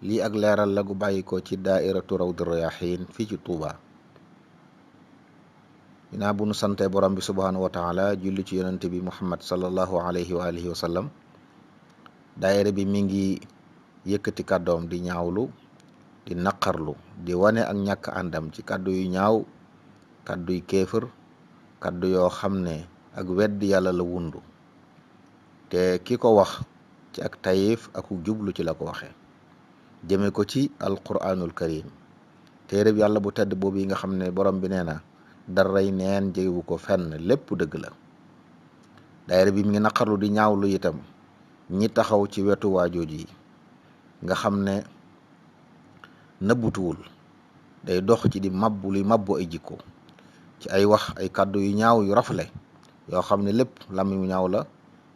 lii ak leeral la gu bàyyi ko ci daairatu Rawdu Rayaahiin fii ci Touba. ginnaaw bu nu sante borom bi subhaanahu wa taala julli ci yonente bi Muhammad sallallahu alayhi wa alihi wa sallam, daayira bi mi ngi yëkkati kàddoom di ñaawlu, di naqarlu, di wane ak ñàkk àndam ci kàddu yu ñaaw, kàddu yu kéefër, kàddu yoo xam ne ak weddi yàlla la wundu, te ki ko wax ci ak tayif ak jublu ci la ko waxe jëme ko ci alquranul karim, téereb yàlla bu tedd boobu yi nga xam ne borom bi nee na daray neen jegewu ko fenn, lépp dëgg la. daayira bi mi ngi naqarlu di ñaawlu itam ñi taxaw ci wetu waajooj yi nga xam ne nëbbutuwul, day dox ci di mabbu luy mabbu ay jikko ci ay wax, ay kàddu yu ñaaw yu rafle yoo xam ne lépp làmmiñ mu ñaaw la,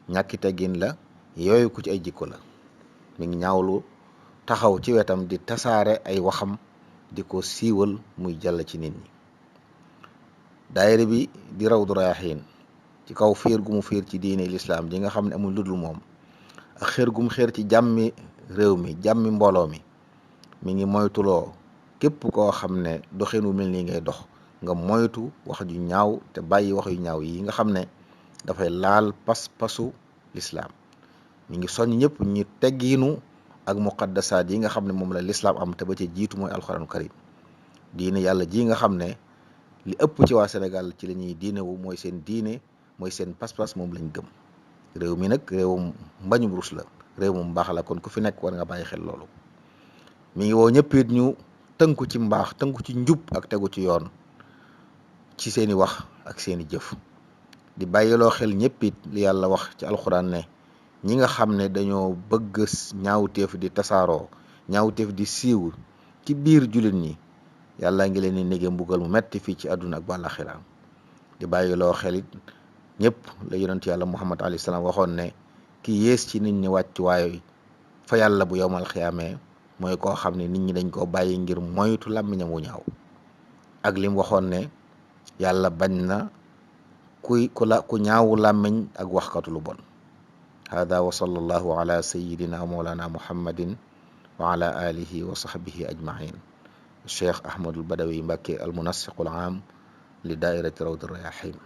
ñàkki teggin la, yooyu ko ci ay jikko la. mi ngi ñaawlu taxaw ci wetam di tasaare ay waxam, di ko siiwal muy jàll ci nit ñi. daayira bi di Rawdu Rayaahiin ci kaw fiir gu mu fiir ci diine lislaam ji nga xam ne amul ludul moom, ak xeer gu mu xeer ci jàmmi réew mi, jàmmi mbooloo mi ngi moytuloo képp koo xam ne doxin wu mel nii ngay dox nga moytu wax ju ñaaw te bàyyi wax yu ñaaw yi nga xam ne dafay laal pas-pasu lislaam. mi ngi soññ ñëpp ñu teggiinu ak muqaddasaat yi nga xam ne moom la lislaam am, te ba ca jiitu mooy alxuraanu karim, diine yàlla ji nga xam ne li ëpp ci waa Sénégal ci la ñuy diine wu, mooy seen diine, mooy seen pas-pas, moom lañ gëm. réew mi nag réewum mbañum rus la, réew mu mbaax la, kon ku fi nekk war nga bàyyi xel loolu. mi ngi woo ñëpp it ñu tënku ci mbaax, tënku ci njub ak tegu ci yoon ci seeni wax ak seeni jëf, di bàyyiloo xel ñëpp it li yàlla wax ci alxuraan ne ñi nga xam ne dañoo bëgg ñaawteef di tasaaroo, ñaawteef di siiw ci biir jullit ñi, yàlla ngi leen di nege mbugal mu metti fii ci àdduna ak bàllaxira. di bàyyiloo xel it ñëpp la yonent yàlla Muhammad alayhi salaam waxoon ne ki yées ci nit ñi wàcc waaye fa yàlla bu yowmal xiyaamee mooy koo xam ne nit ñi dañ koo bàyyi ngir moytu làmmiñam wu ñaaw, ak lim waxoon ne yàlla bañ na ku ñaawu làmmiñ ak waxkatu lu bon. hada wa sallallahu ala sayidina mawlana muhammadin wa ala alihi wa sahbihi ajmain. cheikh ahmadul badawi mbàkke al munassiqul aam li daairati Rawdu Rayaahiin.